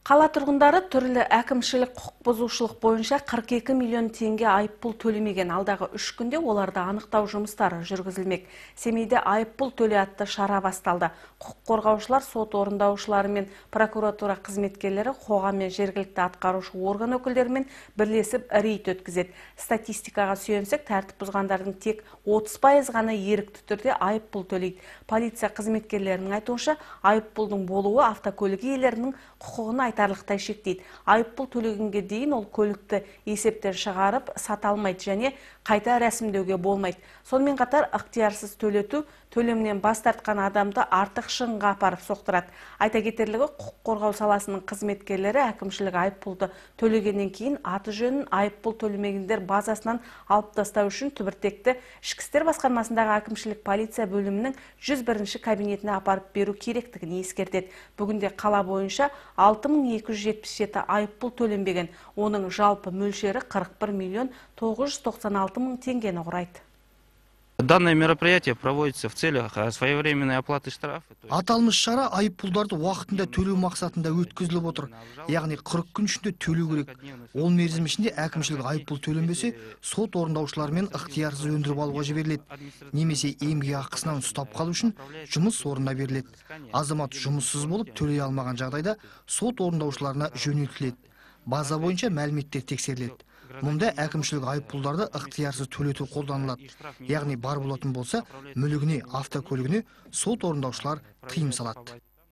Қала тұрғындары түрлі әкімшілік құқық бұзушылық бойынша 42 миллион теңге айыппұл төлемеген. Алдағы 3 күнде оларды анықтау жұмыстары жүргізілмек. Семейде айыппұл төле атты шара басталды. Құқық қорғаушылар, сот орындаушылары мен прокуратура қызметкерлері қоғам мен жергілікті атқарушы орган өкілдерімен бірлесіп рейд өткізеді. Статистикаға сүйенсек, тәртіп бұзғандардың тек 30% ғана ерікті түрде айыппұл төлейді. Полиция қызметкерлерінің айтуынша, айыппұлдың болуы автокөлік иелерінің құқығын айтарлықтай шектейді. Айыппұл төлегенге дейін ол көлікті есептен шығарып, сата алмайды және қайта рәсімдеуге болмайды. Сонымен қатар ықтиярсыз төлету төлемнен бас тартқан адамды артық шығынға апарып соқтырады. Айта кетерлігі, құқық қорғау саласының қызметкерлері әкімшілік айыппұлды төлегеннен кейін аты жөнін айыппұл төлемегендер базасынан алып тастау үшін түбіртекті Ішкі істер басқармасындағы әкімшілік полиция бөлімінің 101-ші кабинетіне апарып беру керектігін ескертеді. Бүгінде қала бойынша 6277 айыппұл төленбеген. Оның жалпы мөлшері 41 миллион 996 мың теңгені құрайды. Данное мероприятие проводится в целях своевременной оплаты штрафа. Аталмыш шара айыппұлдарды уақытында төлеу мақсатында өткізіліп отыр. Яғни 40 күн ішінде төлеу керек. Ол мерзім ішінде әкімшілік айыппұл төленбесе, сот орындаушылармен ықтиярсыз өндіріп алуға жіберіледі. Немесе еңбек ақысынан ұстап қалу үшін жұмыс орнына беріледі. Азамат жұмыссыз болып төлей алмаған жағдайда сот орындаушыларына жөнелтіледі. База бойынша мәліметтер тексеріледі. Мұнда әкімшілік айыппұлдарды ықтиярсыз төлету қолданылады. Яғни бар болатын болса, мүлігіне, автокөлігіне сот орындаушылар тыйым салады.